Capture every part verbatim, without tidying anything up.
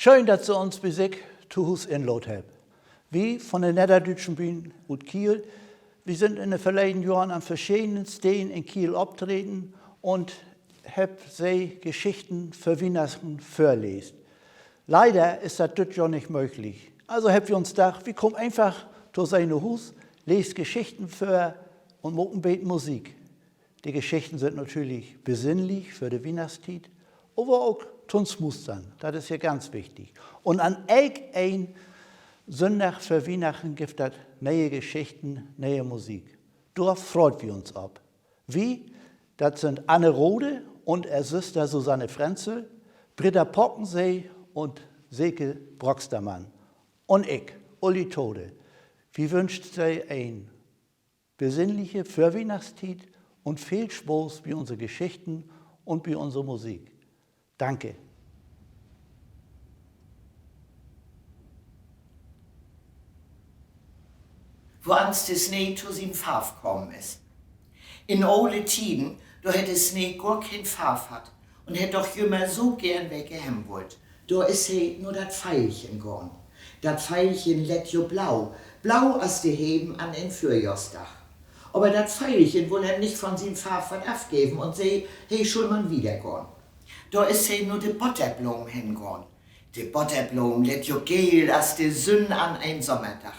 Schöön, dat Se uns bi sik to Huus inlaadt hebbt. Wi von de Nedderdüütschen Bühn ut Kiel, wi sünd in de verleden Johren an verschedenen Steden in Kiel optreden un hebbt Se Geschichten för Wiehnachten vörleest. Leider is dat düt Johr nich mööglich. Also hebbt wi uns dacht, wi kaamt eenfach to Se na Huus, leest Geschichten vör un maakt en beten Musik. De Geschichten sünd natürlich besinnlich för de Wiehnachtstiet, aver ok to'n Smustern. Dat is hier ganz wichtig. Un an elkeen Sünndag vör Wiehnachten gifft dat ne'e Geschichten, ne'e Musik. Dor freut wi uns op. Wi, dat sünd Anne Rode un ehr Süster Susanne Frenzel, Britta Pockensee un Silke Brockstermann. Un ik, Uli Tode. Wi wünscht Se en besinnliche Vörwiehnachtstiet un veel Spaaß bi unse Geschichten un bi unse Musik. Danke. Woans de Snee to sien Farv kamen is. In ole Tieden, dor hett de Snee gor keen Farv hatt un hett doch jümmer so geern welke hebben wullt. Dor is he na dat Veilchen gahn. Dat Veilchen lett jo blau, blau as de Heven an en Vörjohrsdag. Aver dat Veilchen wull em nich von sien Farv wat afgeven un see, he schull man wiedergahn. Dor is he na de Botterbloom hengahn. De Botterbloom lett jo geel as de Sünn an en Sommerdag.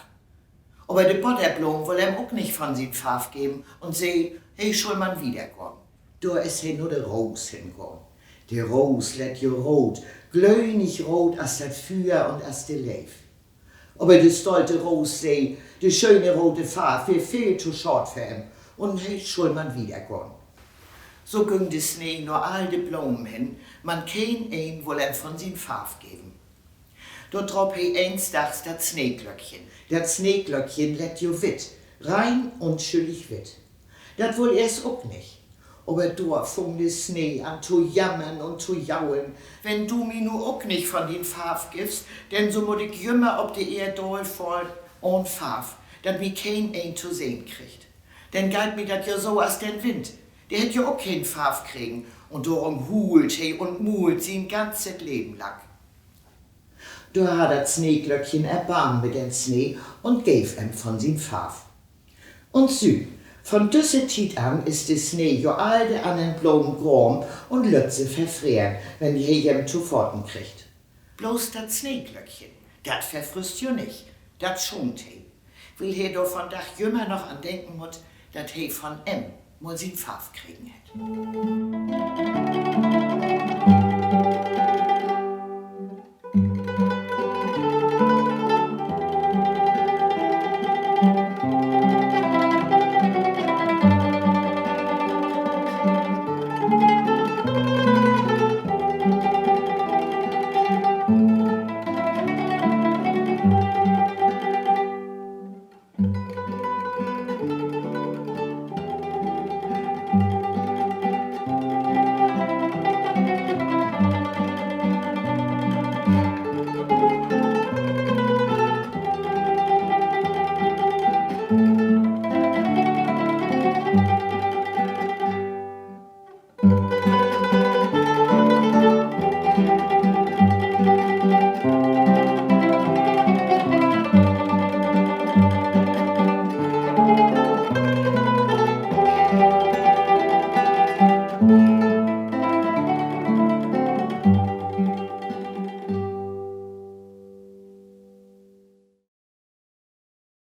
Aver de Botterbloom wull em ok nich von sien Farv geven un see, he schull man wiedergahn. Dor is he na de Roos hengahn. De Roos lett jo root, glöhnig root as dat Füer un as de Leev. Aver de stolte Roos see, de schöne rode Farv weer veel to schaad för em un he schull man wiedergahn. So güng de Snee na all de Blomen hen, man keeneen wull em von sien Farv geven. Dor draap he eens Daags dat Sneeglöckchen. Dat Sneeglöckchen lett jo witt, rein unschüllig witt. Dat wull eerst ok nich. Aver dor fung de Snee an to jammern un to jaulen: Wenn du mi nu ok nich von dien Farv giffst, denn so mutt ik jümmer op de Eer daalfallen ahn Farv, dat mi keeneen to sehn kriggt. Denn geiht mi dat jo so as den Wind. De hett jo ok keen Farv kregen, un dorum huult he un muult sien ganzet Leven lang. Dor harr dat Sneeglöckchen Erbarmen mit den Snee un geev em von sien Farv. Un sü, von düsse Tiet an is de Snee jo all de annern Blomen graam un lött se verfreren, wenn he em to faten kriggt. Bloots dat Sneeglöckchen, dat verfrisst jo nich, dat schoont he, wiel he dor vondaag jümmer noch an denken mutt, dat he von em mal sien Farv kregen hett.